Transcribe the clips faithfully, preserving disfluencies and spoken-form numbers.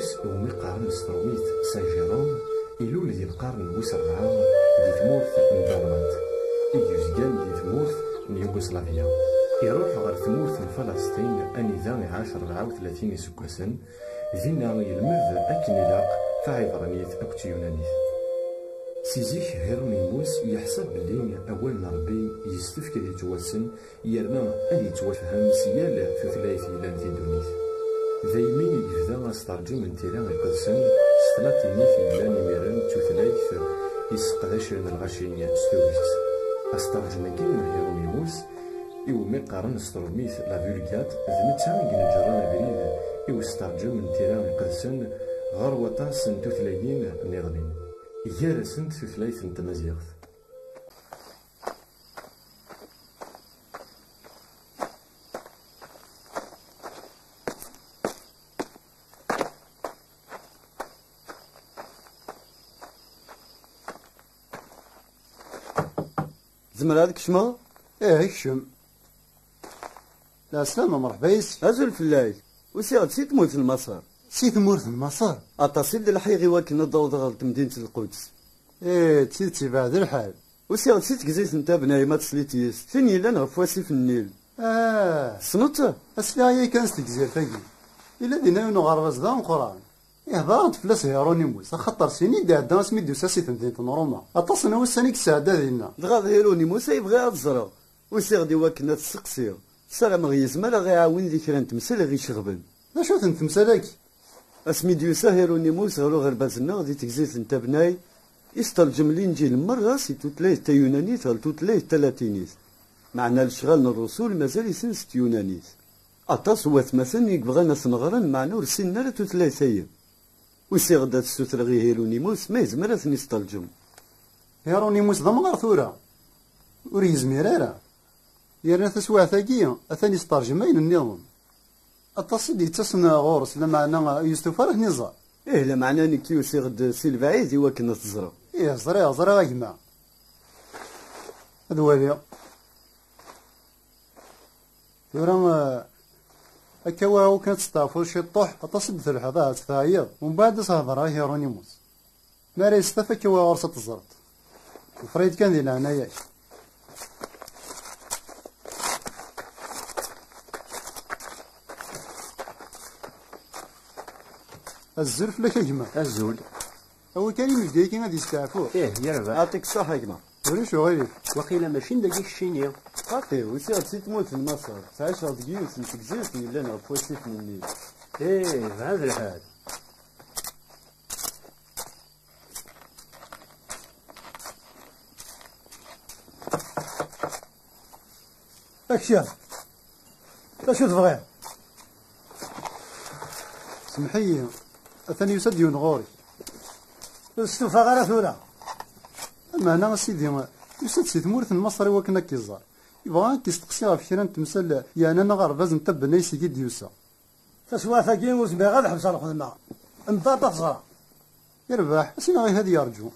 Iwumi qqaren s trumit Saint Jérôme, ilul di lqern wis rebɛa di tmurt n Dalmat, i yuzgan di tmurt n Yuguslavya. Iruḥ ɣer tmurt n Falasṭin, anida iɛac rebɛa u tlatin iseggasen, dinna yelmed akken ilaq taɛibranit akked tyunanit. Si zik, Hiṛunimus yeḥsab belli awal n Ṛebbi yessefk ad yettwassen yerna ad yettwafhem s yal tutlayt yellan di ddunit. Daymi i yebda asterǧum n Tira Iqedsen s tlatinit yellan imiren d tutlayt i sseqdacen lɣaci s tuget. Asterǧum-agi n Hiṛunimus, iwumi qqaren s trumit La Vulgate, d netta i ineǧren abrid i usterǧum n Tira Iqedsen ɣer waṭas n tutlayin nniḍnin, gar-asent tutlayt n tmaziɣt. Zemreɣ ad kecmeɣ? Ih, kcem. Lɛeslama, mṛeḥba yis-k. Azul fell-ak. Usiɣ-d si tmurt n Maṣer. Si tmurt n Maṣer? Aṭas i d-lḥiɣ i wakken ad d-awḍeɣ ɣer temdint n Lquds. Ih, d tidet, yebɛed lḥal. Usiɣ-d si tegzirt n Tabnay Matslitis, tin yellan ɣef wasif n Nil. Ah. Tessneḍ-tt? Asliɣ yakan s tegzirt-agi. Yella dinna yiwen uɣerbaz d ameqqran. Ihder-aɣ-d fell-as Hiṛunimus, axaṭer syin i d-iɛedda asmi d-yusa si temdint n Ṛuma. Aṭas n wussan i yesɛedda dinna. Dɣa d Hiṛunimus ay bɣiɣ ad ẓreɣ. Usiɣ-d i wakken ad t-sseqsiɣ. Ssarameɣ yezmer ad ɣ-iɛawen di kra n temsal i ɣ-iceɣben. D acu-tent temsal-agi? Asmi d-yusa Hiṛunimus ɣer uɣerbaz-nneɣ di tegzirt n Tabnay, isterǧem Linǧil merra si tutlayt tayunanit ɣer tutlayt talatinit. Meɛna lecɣal n ṛṛusul mazal-iten s tyunanit. Aṭas n watmaten i yebɣan ad ten-ɣren, meɛna ur ssinen ara tutlayt-ayi. Usiɣ-d ad ssutreɣ i Hiṛunimus ma yezmer ad ten-isterǧem. Hiṛunimus d amɣar tura. Ur yezmir ara. Yerna taswiɛt-agi, atan isterjem ayen nniḍen. Aṭas i d-yettasen ɣur-s, lameɛna ur yestufa ara ad ten-iẓer. Ih, lameɛna nekki usiɣ-d si lebɛid i wakken ad t-ẓreɣ. Ih, ẓriɣ, ẓriɣ a gma. Ad waliɣ. Tura, eh, akka wa akken ad testeɛfuḍ ciṭṭuḥ, aṭas i d-telḥiḍ, ahat teɛyiḍ. Umbeɛd ad s-hedreɣ i Hiṛunimus. Mi ara yestaf, akka wa ɣur-s ad teẓreḍ. Ḍfer-iyi-d kan di leɛnaya-k. Azul fell-ak a gma. Azul. Awi kan imejdi-agi ad yesteɛfu. Ih, yerbeḥ. Yeɛṭik ṣṣeḥḥa a gma. Ulac uɣilif. Waqila mačči n dagi keččini. Xaṭi, usiɣ-d si tmurt n Maṣer. Ttɛiceɣ deg yiwet n tegzirt yellan ɣef wasif n Nnil. Ih, bɛed lḥal. Akcam. D acu tebɣiḍ? Semmeḥ-iyi, atan yusa-d yiwen ɣur-k. Ur stufaɣ ara tura. Meɛna, a sidi, yusa-d si tmurt n Maṣer i wakken ad k-iẓer. Yebɣa ad k-isteqsi ɣef kra n temsal yeɛnan aɣerbaz n Tabennayt seg i d-yusa. Taswiɛt-agi ur zmireɣ ad ḥebseɣ lxedma. Mbeɛd ad teẓra. Yerbeḥ, a s-iniɣ ad yerǧu.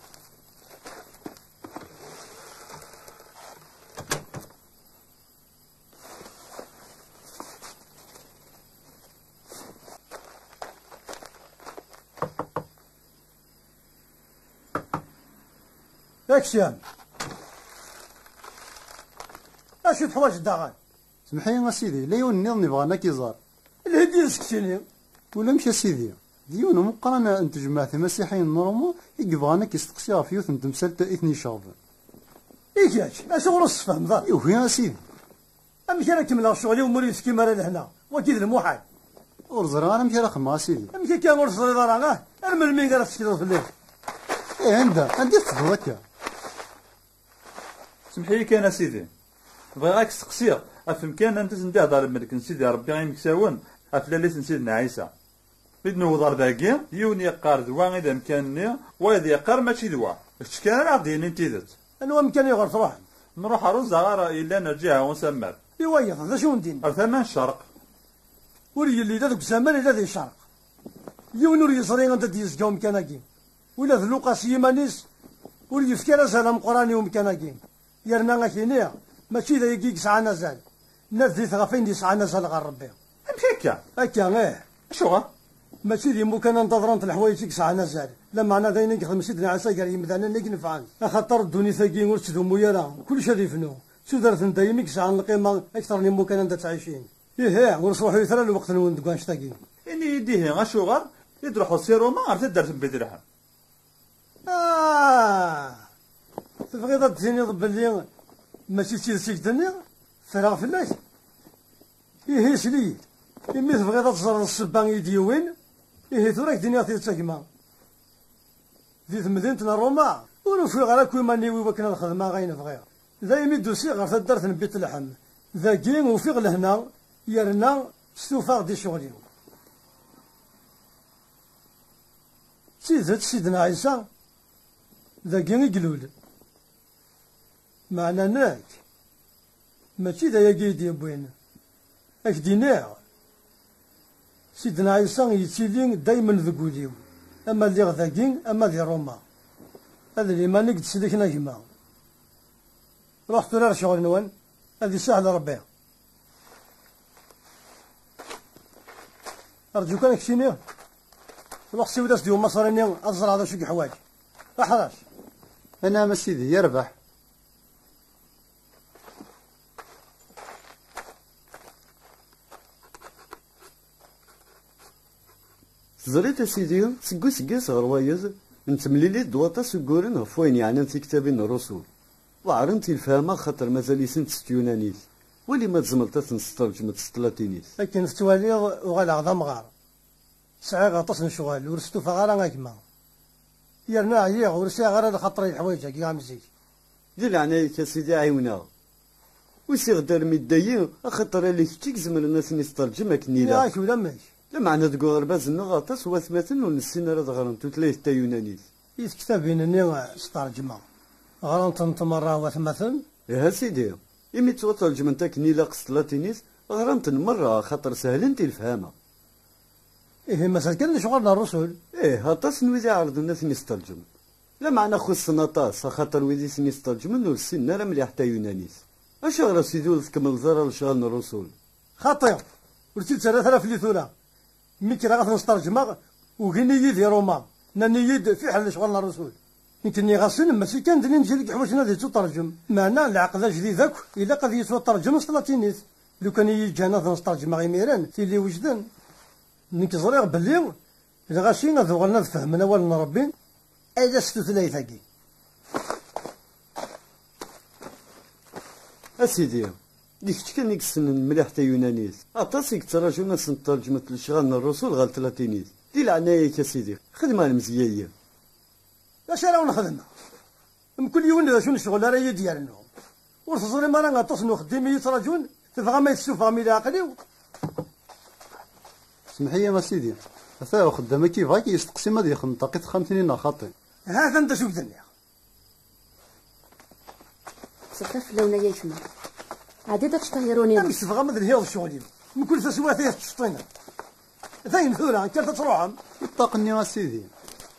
Aksam. Acu teḥwaǧeḍ daɣen? Semmeḥ-iyi a sidi, la yiwen nniḍen ibɣan ad k-iẓer. Lhi-d yid-s keččini. Ulamek a sidi, d yiwen umeqqran n tejmaɛt imasiḥiyen n Roma i yebɣan ad k-isteqsi ɣef yiwet n temsalt i ten-iceɣben. I kečč, acuɣer ur s-tfehmeḍ ara? Yugi a sidi. Amek ara kemmleɣ ccɣel-iw ma ur yi-tefkim ara lehna? Wagi d lmuḥal. Ur ẓriɣ ara amek ara xedmeɣ a sidi. Amek akka ur teẓriḍ ara, ah? Ar melmi ara tettekleḍ fell-i? Eh, anda, anda i teṭṭfeḍ akka? Semmeḥ-iyi kan a sidi. Bɣiɣ ad k-steqsiɣ ɣef umkan anda i sen-d-ihder lmelk n Sidi Ṛebbi imeksawen ɣef tlalit n Sidna Ɛisa. Mi d-newweḍ ɣer dagi, yiwen yeqqar d wa i d amkan-nni, wayeḍ yeqqar mačči d wa. D kečč kan ara ɣ-d-yinin tidet. Anwa amkan i ɣer truḥem? Nruḥ ɣer uzaɣar yellan ar lǧiha usammar. I wayeḍ, d acu wen-d-yenna? Ɣer tama n ccerq. Ur yelli la deg usammar, la di ccerq. Yiwen ur yeẓri anda d-yezga umkan-agi. Ula d Luqa s yiman-is ur yefki ara azal ameqqran i umkan-agi. Yerna ad k-iniɣ, mačči d ayagi i yesɛan azal. Nadit ɣef ayen yesɛan azal ɣer Ṛebbi. Amek akka? Akka, ih. Acuɣer? Mačči d imukan anda ḍrant leḥwayeǧ i yesɛan azal, lameɛna d ayen i yexdem Sidna Ɛisa gar yimdanen i inefɛen. Axaṭer ddunit-agi ur tettdumu ara, kullec ad ifnu. D tudert n dayem i yesɛan lqima akter n imukan anda ttɛicin. Ihi, ur sṛuḥuyet ara lweqt-nwen deg wanect-agi. Ini-yi-d ihi, acuɣer i d-truḥeḍ si Ruma ɣer taddart n Bidleḥem? Ah! Tebɣiḍ ad d-tiniḍ belli mačči d tidet i k-d-nniɣ? Ffreɣ fell-ak? Ihi, sel-iyi-d. Imi tebɣiḍ ad teẓreḍ ssebba i yi-d-yewwin, ihi tura ad k-d-iniɣ tidet, a gma. Di temdint n Ruma, ur ufiɣ ara akk iman-iw i wakken ad xedmeɣ ayen bɣiɣ. Daymi d-usiɣ ɣer taddart n Bitleḥem. Dagi ufiɣ lehna, yerna stufaɣ-d i ccɣel-iw. D tidet, Sidna Ɛisa, dagi i ilul. Meɛna nekk, mačči d ayagi i d-yewwin. Ad k-d-iniɣ, Sidna Ɛisa yettili daymen deg wul-iw, ama lliɣ dagi, ama di Ruma. Ad liman i yettselliken, a gma. Ruḥ tura ar ccɣel-nwen, ad isaḥel Rebbi. Rǧu kan keččini. Ruḥ siwel-as-d i umaṣri-nni ad ẓreɣ d acu i yeḥwaǧ. Aḥrac. Anɛam a sidi, yerbeḥ. Teẓriḍ a sidi, seg useggas ɣer wayeḍ, nettemlili-d d waṭas uguren ɣef wayen yeɛnan tiktabin n Ṛṛusul. Weɛrent i lefhama axaṭer mazal-itent s tyunanit. Wali ma tzemreḍ ad ten-tesṭerǧmeḍ s tlatinit. Akken tettwaliḍ, uɣaleɣ d amɣar. Sɛiɣ aṭas n ccɣel, ur stufaɣ ara a gma. Yerna ɛyiɣ, ur sɛiɣ ara lxaṭer i leḥwayeǧ-agi am zik. Di leɛnaya-k a sidi, ɛiwen-aɣ. Usiɣ-d armi d dayi, axaṭer ala kečč i izemren ad ten-isṭerǧem akken ilaq. Nniɣ-ak ulamek. Lameɛna deg uɣerbaz-nneɣ aṭas n watmaten ur nessin ara ad ɣren tutlayt tayunanit. I tektabin-nni sṭerǧmeɣ, ɣran-tent merra watmaten? Ihi a sidi, imi ttwaṭerǧment akken ilaq s tlatinit, ɣran-ten merra axaṭer sehlent i lefhama. Ihi mazal kan lecɣal n Ṛṛusul? Ih, aṭas n wid iɛerḍen ad ten-isṭerǧmen. Lameɛna xuṣṣen aṭas, axaṭer wid i ten-isṭerǧmen ur ssinen ara mliḥ tayunanit. Acuɣer a sidi ur tkemmleḍ ara lecɣal n Ṛṛusul? Xaṭi, ur tt-id-ttarrat ara fell-i tura. Mi kkreɣ ad ten-sṭerǧmeɣ, ugin-iyi di Ruma, nnan-iyi-d fiḥel lecɣal n Ṛṛusul. Nekk nniɣ-asen, mačči kan d Linǧil i yeḥwaǧen ad yettuṭerǧem, meɛna leɛqed ajdid akk ilaq ad yettwaṭerǧem s tlatinit. Lukan i yi-ǧǧan ad ten-sṭerǧmeɣ imiren, tili wejden. Nekk ẓriɣ belli lɣaci ad uɣalen ad fehmen awal n Ṛebbi, ala s tutlayt-agi. A sidi, d kečč kan i yessnen mliḥ tayunanit. Aṭas i yettraǧun ad sen-tṛeǧmeḍ lecɣal n Ṛṛusul ɣer tlatinit. Di leɛnaya-k a sidi, xdem ɣer lemzeyya-yi. D acu ara wen-xedmeɣ? Mkul yiwen d acu n ccɣel ara yi-d-yernu. Ur teẓrim ara aṭas n uxeddim i yi-ttraǧun? Tebɣam ad yi-tessufɣem i leɛqel-iw? Smeḥ-iyi a sidi. Ata uxeddam-agi yebɣa ad k-yesteqsi ma ad yexdem ṭṭaq i texxamt-nni neɣ xaṭi. Ha-t-an d acu i k-d-nniɣ. Ttṣeffaf fell-awen ay aytma. Ɛeddi-d ad tecṭeḍ Hironima. Amek tebɣam ad lhiɣ d ccɣel-iw? Mkul taswiɛt ay tettceṭṭinem. Dayen tura, kkret ad truḥem. I ṭṭaq-nni a sidi?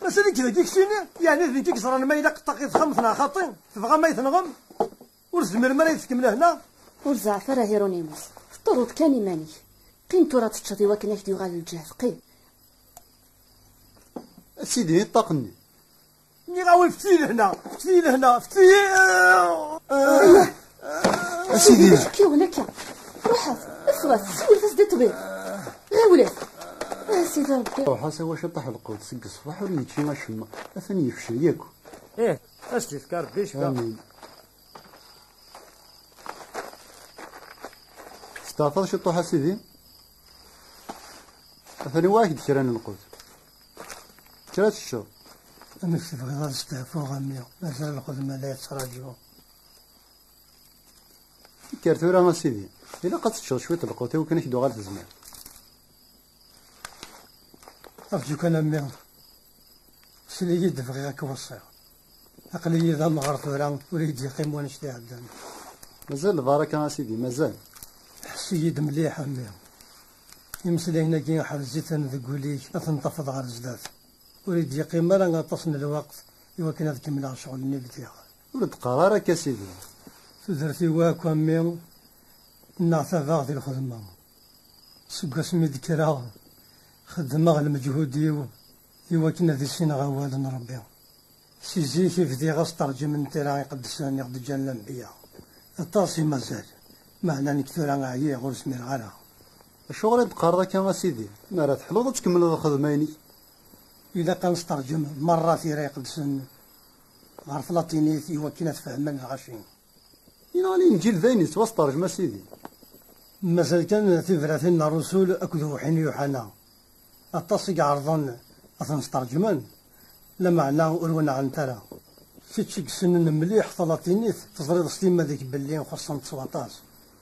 Mazal-ik dagi keččini? Yeɛni d nekk i yeẓran ma ilaq ṭṭaq i texxamt neɣ xaṭi? Tebɣam ad yi-tenɣem? Ur tezmirem ara ad yi-tefkem lehna? Ur zeɛɛef ara Hironima. Teṭṭurreḍ kan iman-ik. Qqim tura ad teččeḍ i wakken ad k-d-yuɣal lǧehd. Qqim. A sidi, i ṭṭaq-nni? Nniɣ-awen, fket-iyi lehna, fket-iyi lehna, fket-iyi. A sidi. Acu k-yuɣen akka? Ruḥet, ffɣet, siwlet-as-d i ṭṭbib. Ɣiwlet. A sidi Ṛebbi. Ruḥ-as, awi ciṭuḥ lqut seg ṣṣbeḥ ur yečči acemma. Atan yefcel yakk. Ih, ad s-d-yefk Ṛebbi ccfa. Amin. Testeɛfaḍ ciṭuḥ a sidi? Atan iwa-ak-d kra n lqut. Kker ad teččeḍ. Amek tebɣiḍ ad steɛfuɣ a mmi? Mazal lxedma la yettṛaǧu. Kker tura a sidi. Ilaq ad teččeḍ cwiṭ lqut i wakken ad k-d-uɣal tezmert. Rǧu kan a mmi. Sel-iyi-d, bɣiɣ ad k-weṣṣiɣ. Aql-iyi d amɣar tura, ur iyi-d-yeqqim wanect iɛeddan. Mazal lbaraka a sidi, mazal. Ḥess-iyi-d mliḥ a mmi. Imeslayen-agi ḥrez-iten deg wul-ik, ad ten-tafeḍ ɣer zdat. Ur iyi-d-yeqqim ara aṭas n lweqt i wakken ad kemmleɣ ccɣel-nni bdiɣ. Ur d-qqar ara akka a sidi. Tudert-iw akk a mmi, nneɣtabeɣ di lxedma. Seg wasmi d-kkreɣ, Xeddmeɣ lmeǧhud-iw i wakken ad issineɣ awal n Ṛebbi. Si zik i bdiɣ asṭerǧem n tira iqedsen i ɣ-d-ǧǧan lanbiya. Aṭas i mazal, meɛna nekk tura ɛyiɣ, ur zmireɣ ara. Acuɣer i d-teqqareḍ akka, a Sidi? Mi ara teḥluḍ ad tkemmleḍ lxedma-inek. Ilaq ad nesṭerǧem merra tira iqedsen ɣer tlatinit i wakken ad fehmen lɣaci. Yenɣa Linǧil d ayen yettwasṭerjem, a Sidi. Mazal kan tibratin n Ṛṛusul akked uwḥi n Yuḥana. Aṭas i iɛerḍen ad ten-sṭerǧmen, lameɛna ur wenɛent ara. Kečč i yessnen mliḥ talatinit, teẓriḍ s timmad-ik belli xuṣṣent s waṭas.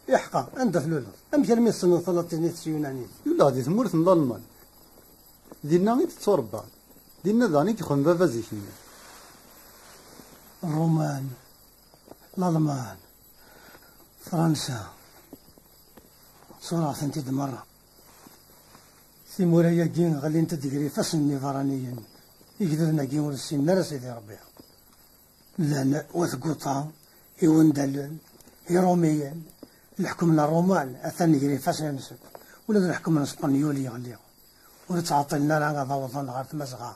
Iḥqa, anda tluleḍ? Amek armi tessneḍ talatinit s tyunanit? Luleɣ di tmurt n Lalman. Dinna i d-tturebbaɣ. Dinna daɣen i yexdem baba zik-nni. Ṛṛuman, Lalman, Fransa. Tturaɣ-tent-id merra. Timura-agi ɣlint-d gar ifassen n ibeṛṛaniyen. Igduden-agi ur ssinen ara Sidi Ṛebbi. Llan wat Guṭa, Iwendalen, Iṛumiyen. Leḥkem n Ṛṛuman atan gar ifassen-nsen. Ula d leḥkem n Spenyul yeɣli. Ur ttɛeṭṭilen ara ad awḍen ɣer Tmazɣa,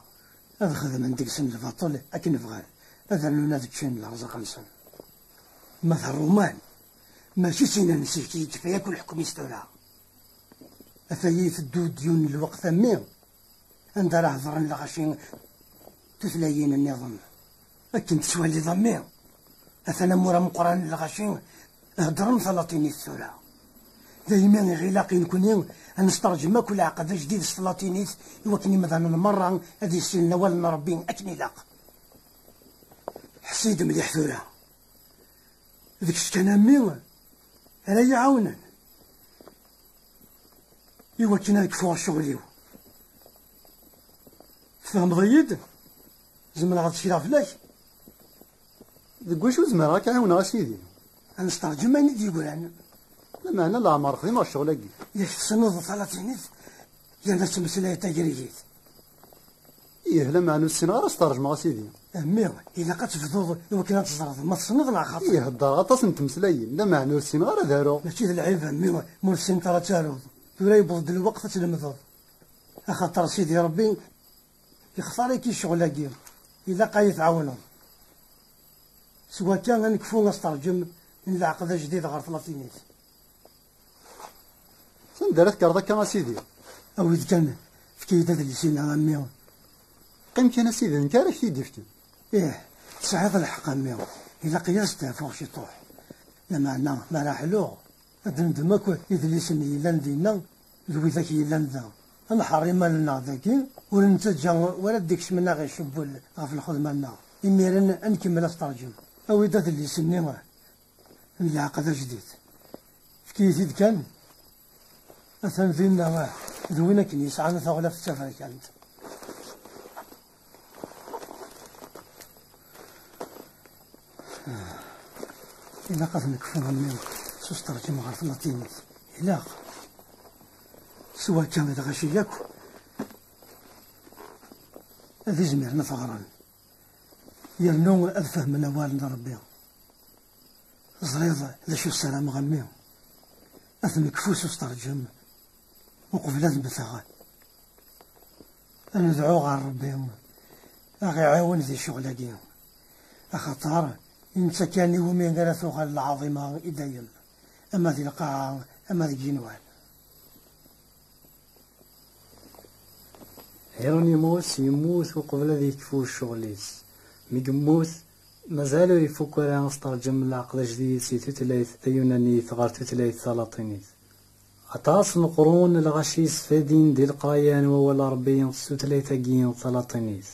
ad xedmen deg-sen lbaṭel akken bɣan, ad rnun ad ččen lerẓaq-nsen. Ma d Ṛṛuman, mačči d tin n zik, yekfa yakk leḥkem-is tura. Ataya iteddu-d yiwen n lweqt, a mmi, anda ara hedren lɣaci tutlayin nniḍen. Akken tettwaliḍ, a mmi, atan amur ameqqran n lɣaci heddren talatinit tura. Daymi i ɣ-ilaq i nekni ad nesṭerǧem akk leɛqed ajdid s tlatinit, i wakken imdanen merra ad issinen awal n Ṛebbi akken ilaq. Ḥess-iyi-d mliḥ tura. D kečč kan, a mmi, ara yi-iɛawnen i wakken ad kfuɣ ccɣel-iw. Tfehmeḍ-iyi-d? Zemreɣ ad tekleɣ fell-ak? Deg wacu zemreɣ ad k-ɛiwneɣ, a Sidi? Ad nesṭerǧem ayen i d-yegran. Lameɛna leɛmer xdimeɣ ccɣel-agi. Yak tessneḍ talatinit, yerna tettmeslayeḍ tagrigit. Ih, lameɛna ur ssineɣ ara ad s-terjmeɣ, a Sidi. A mmi, ilaq ad tebduḍ i wakken ad teẓreḍ ma tessneḍ neɣ xaṭi. Ih, heddreɣ aṭas n tmeslayin, lameɛna ur ssineɣ ara ad aruɣ. Mačči d lɛib, a mmi, ma ur tessineḍ ara ad taruḍ. Tura yewweḍ-d lweqt ad tlemdeḍ. Axaṭer Sidi Ṛebbi yextar-ik i ccɣel-agi, ilaq ad yi-tɛawneḍ. S wakka ad nekfu asṭerǧem n leɛqed ajdid ɣer tlatinit. Sanda ara tekkreḍ akka, a Sidi? Awi-d kan, efk-iyi-d adlis-inna, a mmi. Qqim kan, a Sidi, nekk ara k-t-id-ifken. Ih, tesɛiḍ lḥeqq, a mmi. Ilaq-iyi ad steɛfuɣ ciṭuḥ. Lameɛna, mi ara ḥluɣ, ad d-neddem akk idlisen yellan dinna d widak yellan da. Ad nḥerr iman-nneɣ dagi, ur nettaǧǧa wara d-ikecmen aɣ-icewwel ɣef lxedma-nneɣ. Imiren ad nkemmel asṭerǧem. Awi-d adlis-nni n leɛqed ajdid. Efk-iyi-t-id kan. Atan dinna, ah, d win akken yesɛan taɣlaft d taberkant. Ilaq ad nekfu, a mmi, s usṭerǧem ɣer tlatinit. Ilaq. S wakka, lɣaci yakk ad izmiren ad t-ɣren, yernu ad fehmen awal n Ṛebbi. Teẓriḍ d acu ssarameɣ, a mmi? Ad t-nekfu s usṭerǧem uqbel ad mmteɣ. Ad nedɛu ɣer Ṛebbi a ɣ-iɛawen di ccɣel-agi, axaṭer i netta kan iwumi ara tuɣal lɛaḍima i dayem, ama di lqaɛa ama deg yigenwan. Hieronymus yemmut uqbel ad yekfu ccɣel-is. Mi yemmut, mazal ur ifuk ara asṭerǧem n leɛqed ajdid si tutlayt tayunanit ɣer tutlayt talaṭinit. Aṭas n uqrun lɣaci sfadin di leqraya n wawal n Ṛebbi s tutlayt-agi talaṭinit.